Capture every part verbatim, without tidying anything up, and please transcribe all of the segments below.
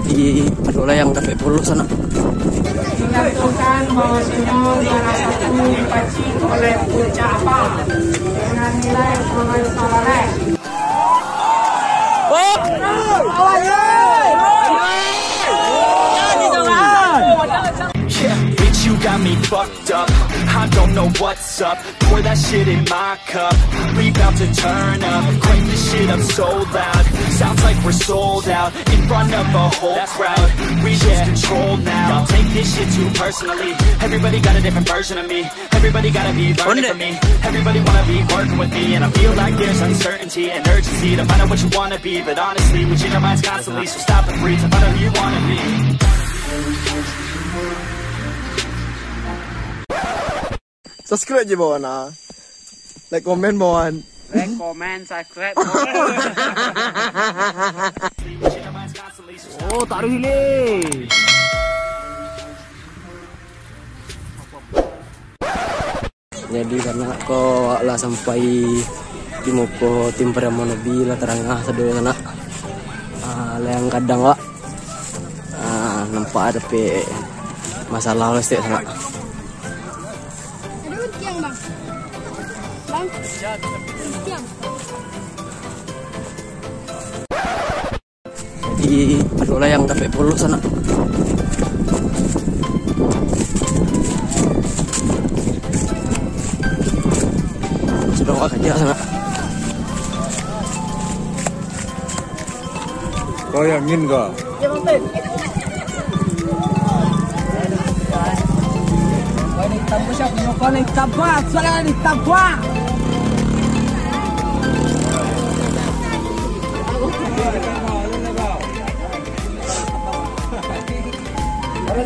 Jadi, adolah yang dapek polos, sanak. Dijatuhkan bahwasanyo juara satu dipancing oleh Puncak Apa dengan nilai sembilan koma sembilan. Yeah, bitch, you got me fucked up. I don't know what's up. Pour that shit in my cup. We bout to turn up. Crank this shit up so loud. Sounds like we're sold out. In front of a whole crowd. We lose control now. Y'all take this shit too personally. Everybody got a different version of me. Everybody gotta be learning from me. Everybody wanna be working with me. And I feel like there's uncertainty and urgency to find out what you wanna be. But honestly, we change our minds constantly. So stop and breathe and find out who you wanna be. Subscribe je bawan ah. Like, komen bawan. Like, comment, subscribe. Oh, taruh sini. Jadi, sanak, ko awak lah sampai di muko tim Pariaman Hobi lah, tarangah sado, sanak. Ah, lah yang kadang, wak. Ah, nampak ada pe masalah lah stek, sanak. Ada untiang, Bang. Bang, untiang. Jadi, adolah yang dapek polos, sanak. Sudah awak kerja, sanak. Kau yang ngin kau.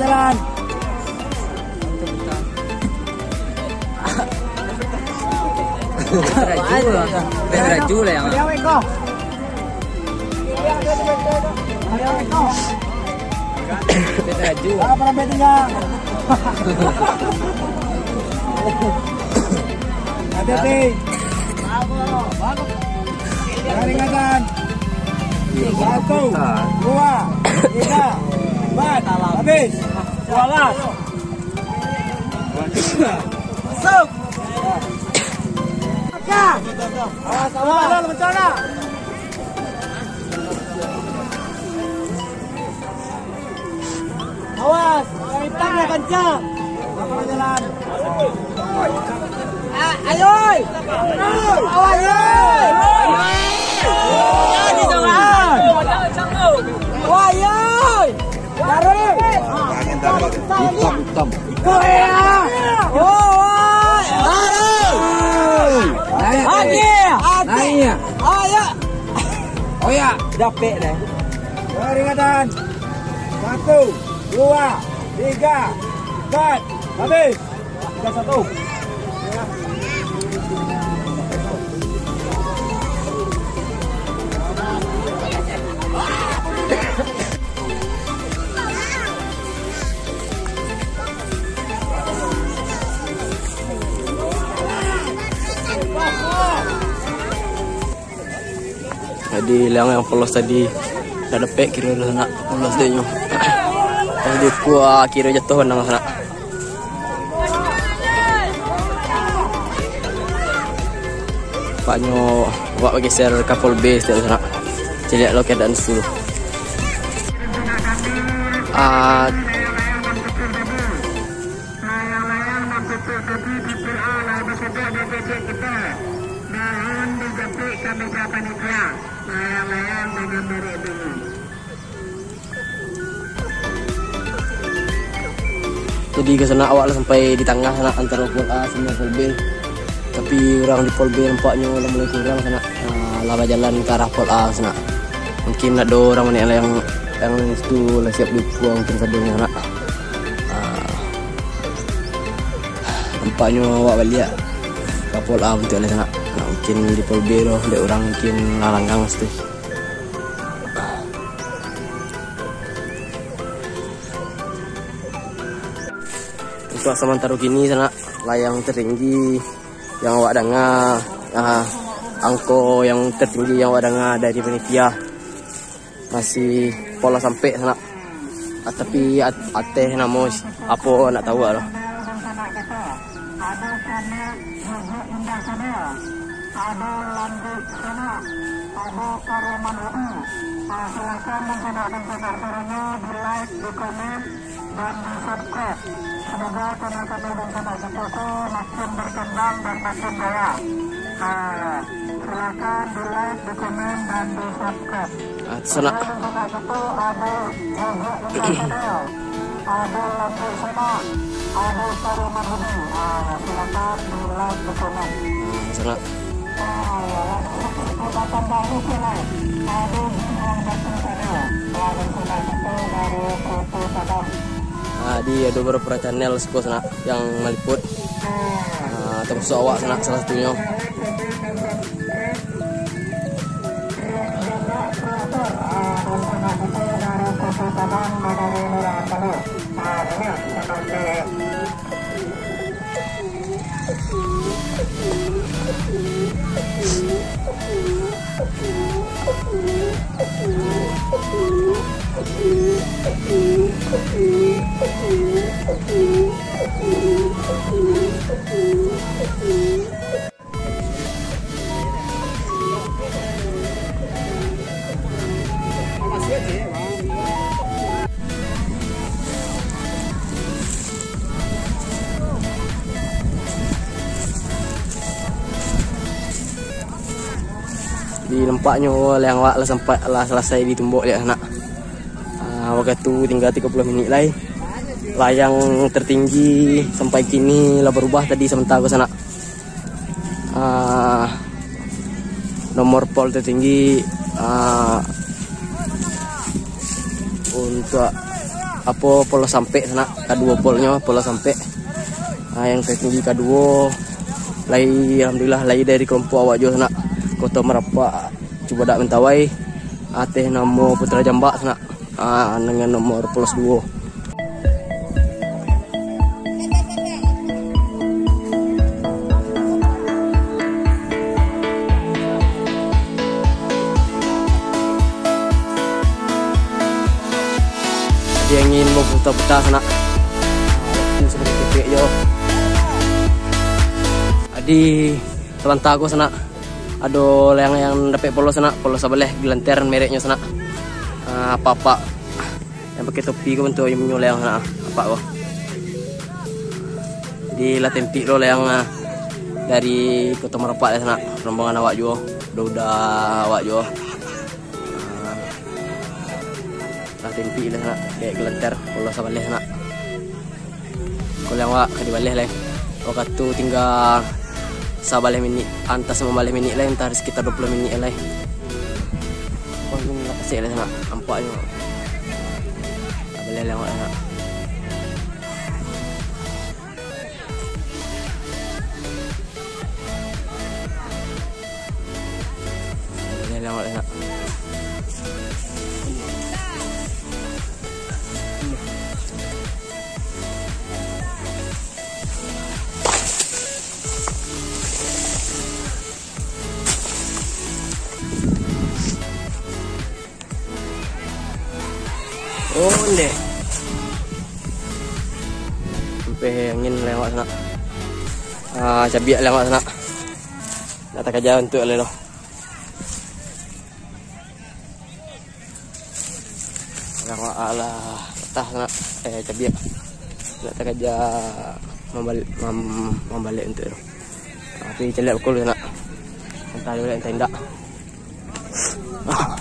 Jalan. Raju lah. Raju lah yang. Raju. Hati-hati. Peringatan. Satu, dua, tiga, empat. Habis. Walah. Masuk. Awas, awas. Awas, awas. Awas, awas. Awas, awas. Ayo. Awas, ayo. Awas, ayo. Hitam, hitam. Ayo. Naik, naik. Ayo. Oh ya, dapek deh. Peringatan. Satu, dua, tiga, empat. Habis. Tiga satu. Jadi, liang yang polos tadi, lah dapek kiro tu sanak, polos dek nyo. Pas dipukua, kiro jatuah nang sanak. Paknyo, awak bageser ka Pol B satiap sanak. Caliak lo keadaan situ. Ah, Layang-layang nan tutuik tadi di P A lah disodok dek kecek kita. Daun dijapik ka meja panitia. Layang-layang dengan barek dulu. Jadi ka sanak awak lah sampai di tangah sanak antaro Pol A sama Pol B. Tapi urang di Pol B nampaknyo lah mulai kurang sanak. Ah, lah bajalan ka arah Pol A sanak. Mungkin ado urang banyak yang, yang situ lah siap dipukua mungkin sadonyo sanak. Ah, nampaknyo awak baliak ka Pol A bantuak lah sanak. Nah, mungkin di Pol B tu dek urang mungkin lah langgang situ. Untuk samantaro kini sanak, layang tertinggi yang awak danga, ah, angko yang tertinggi yang awak danga dari panitia masih Polos Sampek sanak. Ah, tapi at-, ateh namo si-, apo ndak tahu lah. Silakan dunsanak-dunsanak suronyo di-like, di-komen, dan di-subscribe. Semoga channel kami dunsanak kito ko makin berkembang dan makin jaya. Ah, silakan di-like, di-komen, dan di-subscribe. Ah, tu sanak. Dunsanak kito ado Jojak Lentah Channel, ado Lantik Sanak, ado Kariman Budi. Ah, silakan di-like, di-komen. Ah, sanak. Ah, di ado bara-bara channel siko sanak yang maliput. Ah, tamasuak awak sanak salah satunyo. Di nampaknyo layang awak lah sampai, lah salasai ditumbok dek sanak. Ah, wakatu tingga tigo puluah minik lai. Layang tertinggi sampai kini lah barubah tadi samantaro sanak. Ah, nomor pol tertinggi, ah, untuak apo, Polos Sampek sanak, kaduo polnyo Polos Sampek. Ah, yang tertinggi kaduo, lai, alhamdulillah, lai dari kelompok awak juo sanak, Koto Marapak, Cubadak Mentawai, ateh namo Putra Jambak sanak. Ah, dengan nomor plus duo. Jadi angin baputa-puta sanak. Waktu sudah kepek jo. Jadi sabanta ko sanak. Ado layang yang dapek polos sanak, polos sabaleh Gelanter mereknyo sanak. Ah, apak-apak yang pakai topi ko bantuak inyo layang sanak, apak ko. Jadi lah tempik lo layang, ah, dari Koto Marapak lah sanak, rombongan awak juo, uda-uda awak juo. Ah, lah tempik lah sanak, dek Gelanter, polos sabaleh sanak. Ko layang awak ka dibaleh lai. Wakatu tingga sabaleh minik, antah samambaleh minik lai, antah sekitar duo puluah minik lai. Wah, ini lah kasek lai sanak, nampaknyo. Ka dibaleh layang awak sanak. Ka dibaleh layang awak sanak. Ondeh. Sampai angin layang awak sanak. Ah, cabiak layang awak sanak. Ndak takaja untuak lai lo. Layang awak lah patah sanak, eh, cabiak. Ndak takaja mambal-, mam-, mambalek untuak tu. Tapi caliak beko dulu sanak. Antah dibalek, antah indak. Ah.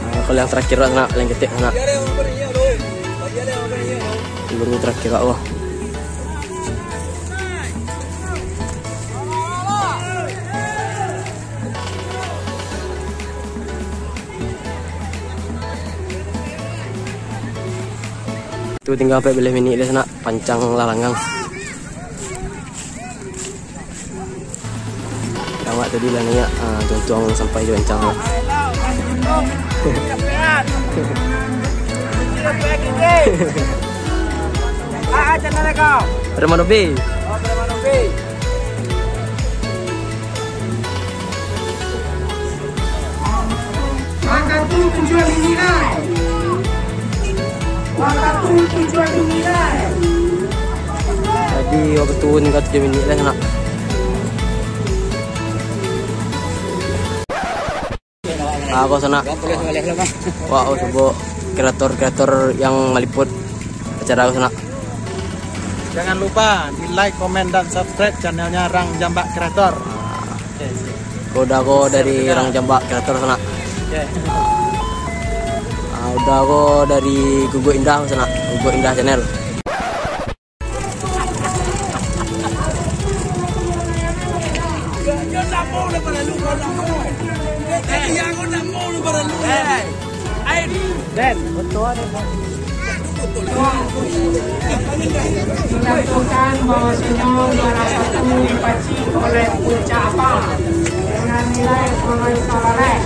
Ah, kalau yang terakhir lah, nak, yang ketek, nak. Peluru terakhir lah, wah. Tingga ampek baleh minik lai sanak, pancang lah langgang. Awak tadi lah naiak, ah, tuntuang sampai jo pancang lah. Ada mana, Bi? Wakatu tujuan dinilai. Wakatu tujuan dinilai. Jadi, wakatu tingga tujuah minik lai, nak. Ah, ko sanak. Wah, oh, subo kreator-kreator yang maliput acara ko sanak. Jangan lupa di like, komen, dan subscribe channelnya Rang Jambak Creator. Ko udah ko dari Rang Jambak Creator sanak. Oke. Ah, udah ko dari Guguak Indah sanak. Guguak Indah Channel. Menentukan bahwasanya juara satu dipacik oleh Puncak Apa dengan nilai Koroi Sabarek,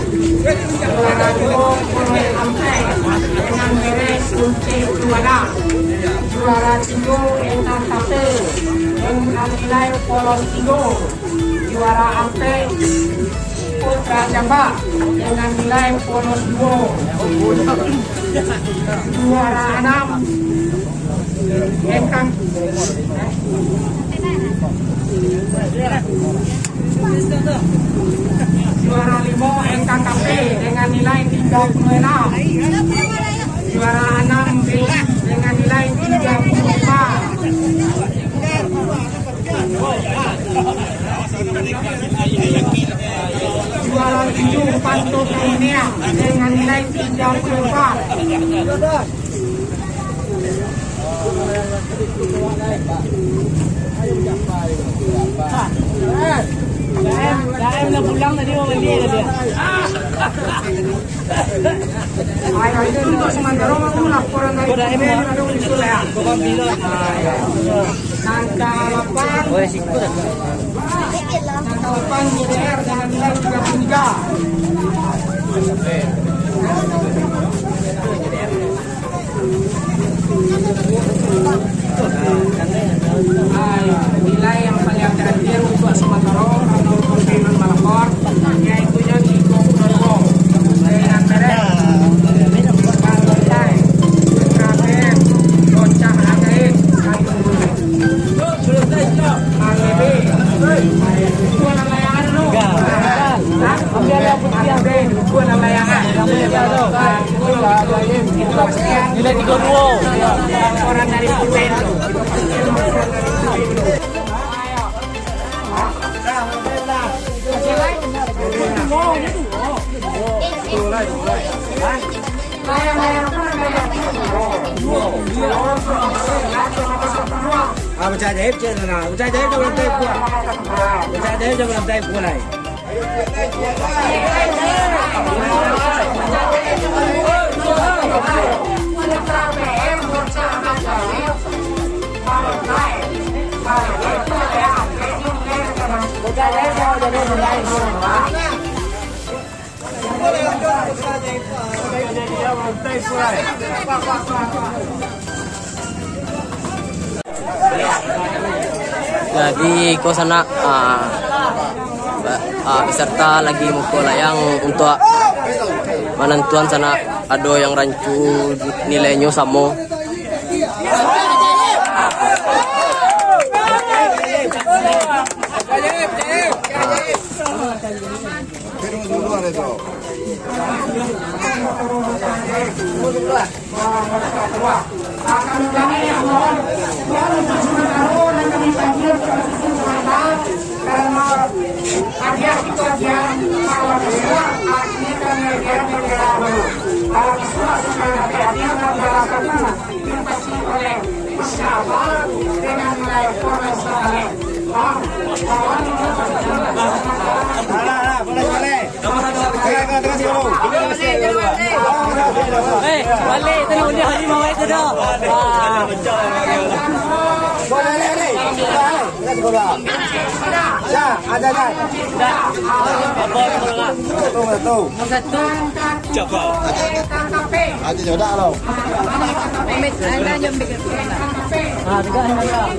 juara duo Koroi Ampek dengan merek Kunci Juara, juara tigo Endang Tape dengan nilai Polos Tigo, juara ampek Putra Jambak dengan nilai Polos Duo, juara anam Engkang, juara limo Engkang Kape dengan nilai tiga puluh enam, juara anam Beli dengan nilai tiga puluh lima. Juara tujuh Panto Kauniang dengan nilai tiga puluh empat. Dah em, dah em lah pulang tadi, mau beli tadi. Ayo, itu untuk sementara, laporan dari Kodaim, Kodaim, ada muncul ya. Angka delapan. Angka delapan, G D R dengan nilai tiga puluh tiga. Nilai yang paling terakhir untuk sementara, menurut Firman Malakor, yaitu yang tiga puluh dua. Dengan merek Pantai Kraben, Bocah Ajaib, Tanjung Bulu. Mang Ebe. Dua nama yang ada tu. Hah? Mang Ebe, dua nama yang ada. Nilai tiga dua. Orang dari Kutai tu. Ah, Bocah Ajaib, cek sana. Bocah Ajaib dah berantai kuat. Bocah Ajaib dah berantai kuat lai. Jadi, ko sanak, ah, ba-, ah, peserta lagi muko layang untuak manantuan sanak, ado yang rancu nilainyo samo. Balik tu, udah lima balik tu dah. Ah. Boleh, boleh, boleh. Dah, dah, dah. Dah, ada, dah. Satu, satu. Satu. Aja jodak lo. Ambil, anda je ambil. Ah, tegak, tegak.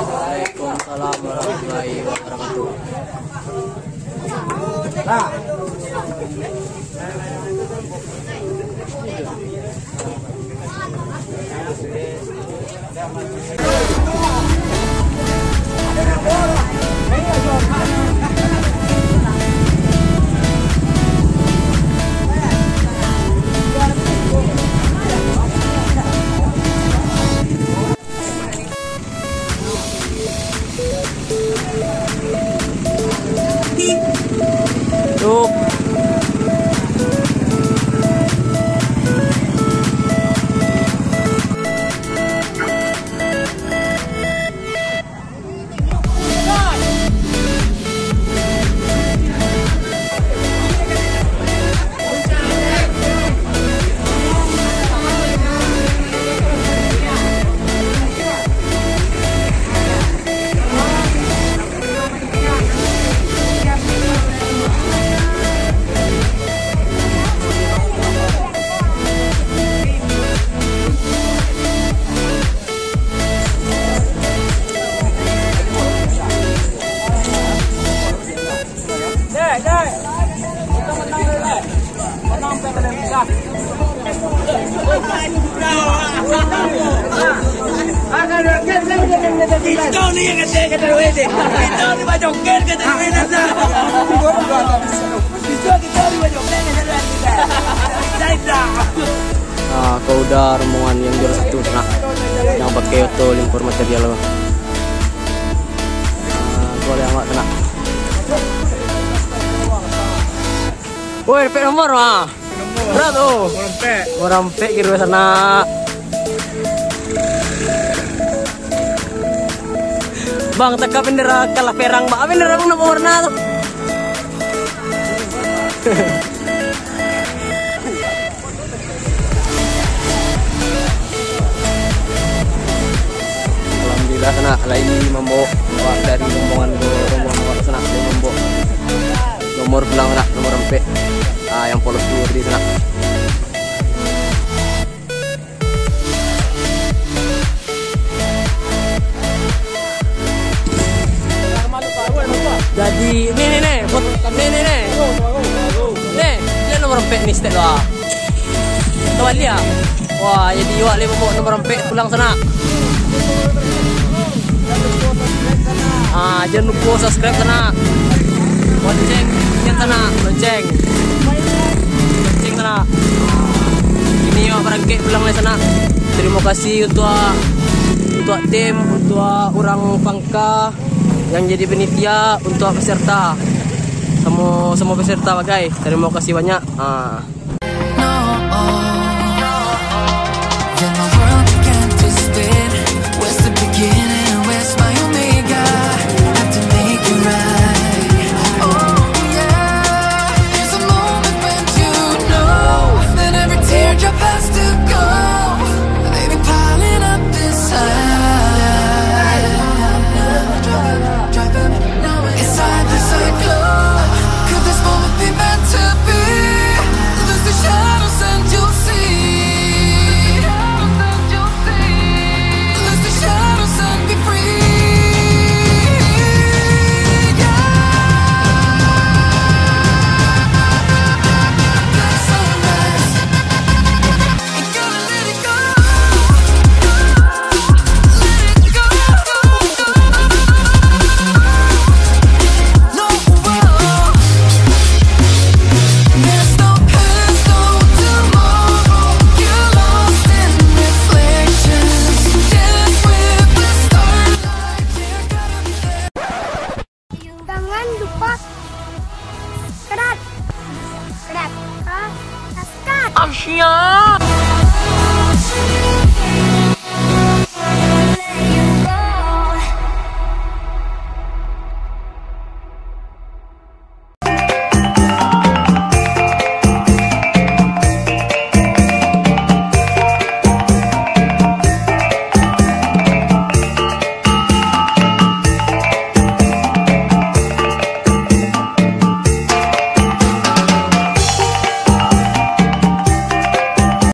Waalaikumsalam warahmatullahi wabarakatuh. Ah, ko udah rombongan yang juara satu, sanak. Yang pakai oto limpur material tu. Ah, ko lihat awak, sanak. Woi, dapek nomor, ah. Bara tu? Nomor ampek. Nomor ampek kiro, sanak. Bang, tangkap bendera kalah perang, Bang. Bendera bang napa warna tu? Alhamdulillah, sanak, lai mambao awak dari rombongan tu, rombongan awak, sanak, lai mambao nomor pulang, sanak, nomor ampek. Ah, yang polos tu tadi, sanak. Jadi, ni, ni, ni, buat, ni, ni, ni. Ni, lihat nomor ampek ni, stek lah. Tahu lihat? Wah, jadi awak lai mambao nomor ampek pulang, sanak. Ah, jan lupo subscribe, sanak. Lonceng, ingat, sanak, lonceng. Lonceng, sanak. Kini awak barangkek pulang lai, sanak. Tarimo kasih untuak, untuak tim, untuak urang pangka yang jadi panitia, untuak peserta. Samo, samo peserta bagai. Tarimo kasih banyak. Ah.